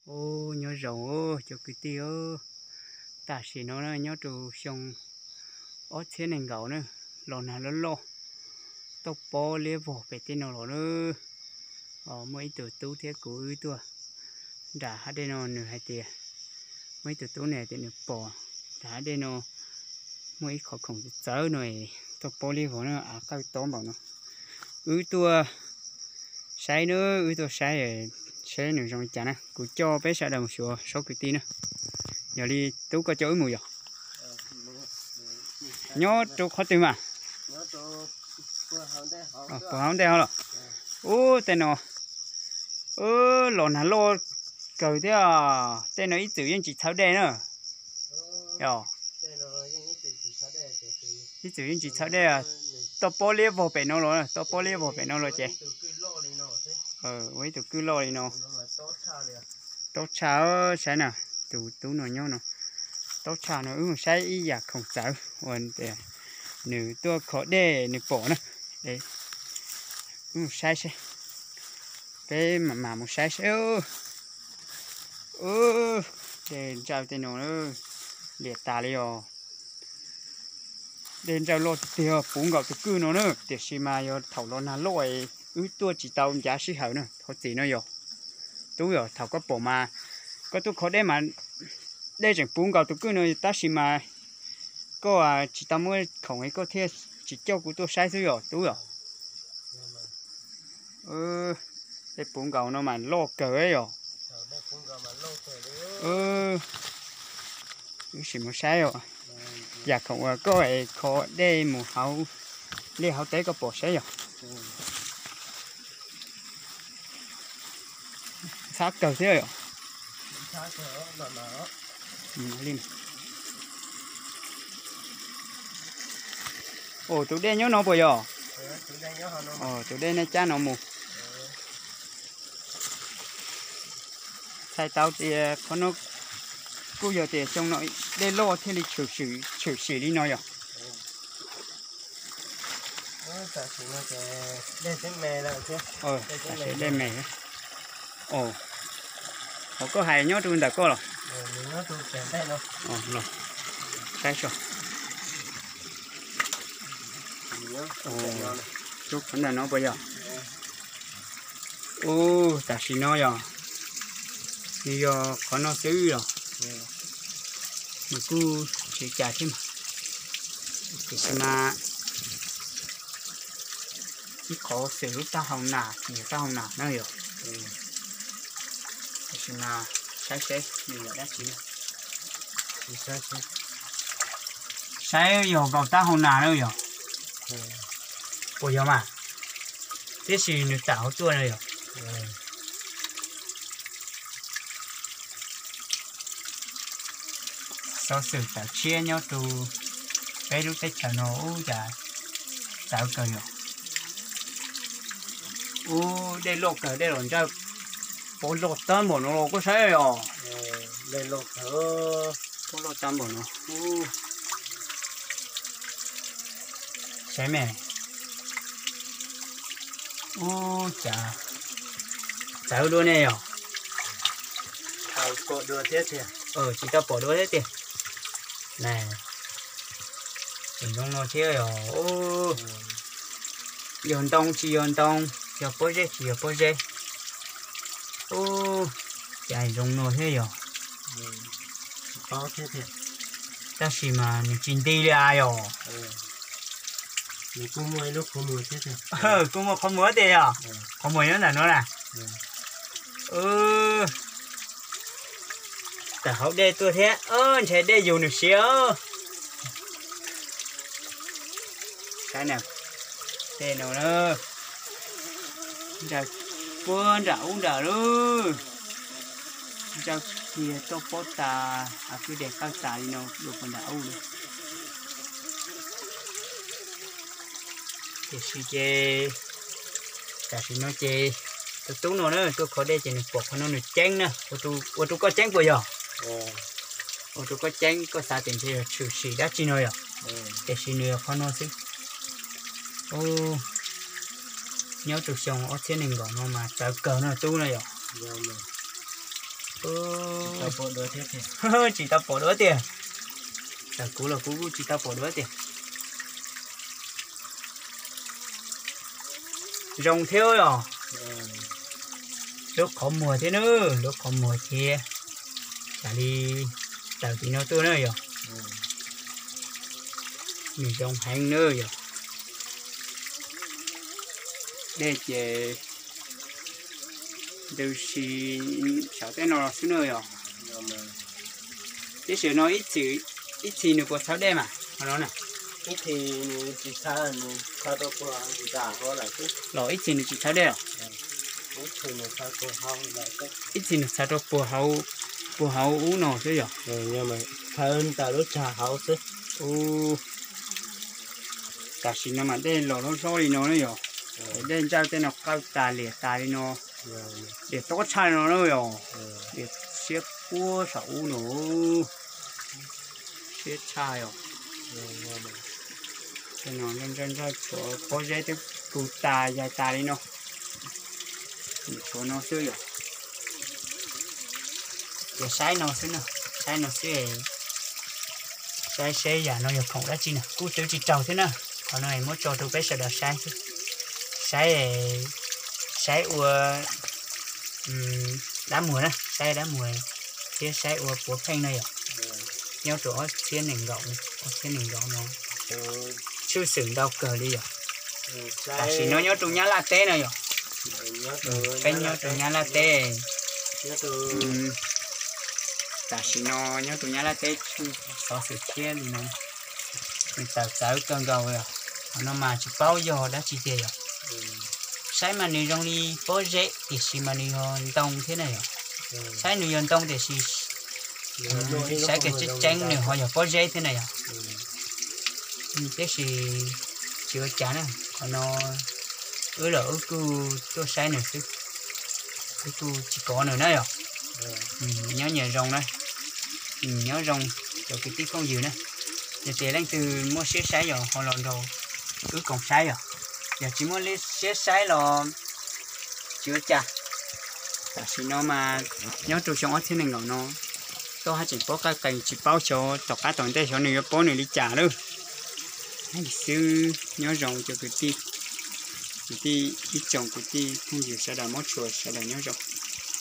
Ub, nyob zoo cov kwv tij, tam sim no nyob rau xyoo ob txhiab nees nkaum na, los nag loj loj, toj pob liab vog pem tej no los na. Muaj ib tug tub thiab kuv wb tuaj nram hav dej no, nws hais tias, muaj ib tug tub nws hais tias nws pom nram hav dej no muaj ib qhov khoom txawv txawv no, toj pob liab vog na, av qawj tob npaum no. Wb tuaj saib na, wb tuaj saib, saib nws zoo li cas na. Kuv coj peb sawv daws mus xyuas saib kwv tij na. Yog li tub koj coj wb mus yog? Nyob rau qhov twg mas? Puag hauv ntej hauv los? Ub, tej no los nag loj kawg thiab, tej no ib txwm yeej tsis txhawv dej na. Yog, ib txwm yeej tsis txhawv dej, toj pob liab vog pem no los, toj pob liab vog pem no los ces ua ib tug kwj loj li no. Tob tshaj, saib na, tus tub no nyob no, tob tshaj no. Wb mus saib ib yam khoom txawv uas nws tuaj kho dej nws pom na. Wb mus saib saib, peb mam mam mus saib saib. Dej ntsawj tej no liam tas li os. Dej ntsawj loj tiag tiag puv nkaus tus kwj no na, tiam sis mas yog thaum los nag loj wb tuaj tsis tau ncav sij hawm na, thov txim no yog. Tub yog, thaum koj pom mas koj tuaj kho dej mas dej tseem puv nkaus tus kwj no, tab sis mas koj tsis tau muab khoom es koj thiaj tsis coj kuv tuaj saib xwb yog tub yog. Dej puv nkaus no mas loj kawg yog. Wb sim mus saib os. Yam khoom uas koj es kho dej mus hauv liaj hauv teb koj pom saib yog. Ntxhab kawg thiab yog. Tus dej nyob no puas yog? Tus dej nej cab no mus. Txhais tau tias qhov no kuj yog tias xyoo no dej loj thiaj li tshwm sim li no yog. Dej me. Os, koj hais nyob rau ntawm koj los? Saib so. Rau qhov ntawm no puas yog? Ub, tam sim no yog nws yog qhov no xwb los, nws kuj tsis cas thiab mas. Tiam sis mas ib qhov xwm lub taub hau nas, nws yog taub hau nas na yog. Tiam sis mas saib seb nws yog dab tsi. Saib yog nkaus taub hau nas na yog. Puas yog mas? Tiam sis nws tawm hauv tuaj no yog. Xov xwm tawm tshiab nyob rau peb lub teb chaws no ub cas txawv kawg yog. Ub, dej loj kawg, dej los ntsawj pob loj tag npaum no los koj saib os. Dej loj kawg, pob loj tag npaum no. Saib me. Ub, cas txawv dua ne yog. Tsis tau pom dua thiab tiag. Tseem zoo no thiab yog. Yog ntoo tsis yog ntoo, yog pob zeb tsis yog pob zeb. Ub, cas zoo no thiab yog. Tab sis mas nws tsis nti li as yog. Kuj muaj qhov muag tiag yog. Qhov muag nyob ntawm no na. Tawm hauv dej tuaj thiab, ntshe dej yug nws siav. Saib na, tej no na, ntsawj puag nram ub nram lawm. Ntsawj kiag toj pob tas, av kwj deg qawj tas li no dua puag nram ub na. Tiam sis ces tam sim no ces tus tub no na tuaj kho dej ces nws pom qhov no nws ceeb na, ua rau koj ceeb puas yog? Ua rau koj ceeb, koj xav tias ntshe yog tshwm sim dab tsi no yog, tiam sis nws yog qhov no xwb. Nyob rau xyoo ob txhiab nees nkaum no mas txawv kawg no tub no yog. Tsis tau pom dua tiag. Tawm kuv los kuv kuj tsis tau pom dua tiag. Zoo thiab os. Lub qhov muag thiab na, lub qhov muag thiab. Cas li tawm tim no tuaj na yog. Nws zoo heev na yog. Dej ces ntws si saum tej no los xwb na yog. Tiam sis no ib txhis nws puas txhawv dej mas qhov no na? Ib txhis nws tsis txhawv, nws txhawv rau puag nram hauv lawm xwb. Los ib txhis nws tsis txhawv dej los? Ib txhis nws txhawv rau puag hauv, puag hauv ub no xwb yog. Txhawv ntawm lub tsag hauv xwb. Tam sim no mas dej los hlob hlob li no na yog. Dej ntsaj tej no qawj tas liam tas li no. Liam tob tshaj li no na yog. Liam siab puab saum ub no. Siab tshaj yog. Tej no ntsaj ntsaj tshuav pob zeb twb kub tas yaig tas li no. Tshuav no xwb yog. Ces saib no xwb na, saib no xwb. Saib seb yam no yog khoom dab tsi na, kuj twb tsis raug thiab na. Qhov no es muab tso rau peb sawv daws saib xwb. Saib, saib ua dab muag na, saib dab muag thiab saib ua puav pheej na yog. Nyob rau ob txhiab nees nkaum, ob txhiab nees nkaum no tshwj xeeb ntau kawg li yog. Tam sim no nyob rau Nyab Laj teb no yog. Peb nyob rau Nyab Laj teb. Tam sim no nyob rau Nyab Laj teb tshwj xov xwm thiab li no, nws tawm txawv kawg nkaus li. Qhov no mas tsis paub yog dab tsi tiag yog. Saib mas nws zoo li pob zeb tiam sis mas nws yog ntoo thiab na yog. Saib nws yog ntoo tiam sis saib kiag tseeb tseeb nws ho yog pob zeb thiab na yog. Tiam sis tsis ua cas na, qhov no wb los wb kuj tuaj saib nws xwb, wb kuj tsis kov nws na yog. Nyob nyias zoo na, nyob zoo cov kwv tij phooj ywg na. Yog tias leej twg muaj siab saib yog ho los nrog wb koom saib yog, yog tsis muaj siab saib los tsis ua cas. Tam sim no mas nyob rau xyoo ob txhiab nees nkaum no, toj haj tseem pob qaj qees tsis paub xyov tom qab tom ntej xyov nws yuav pob nws li cas lawm. Xwb nyob zoo cov kwv tij, kwv tij ib tsoom kwv tij phooj ywg sawv daws, Mob Tshua sawv daws nyob zoo.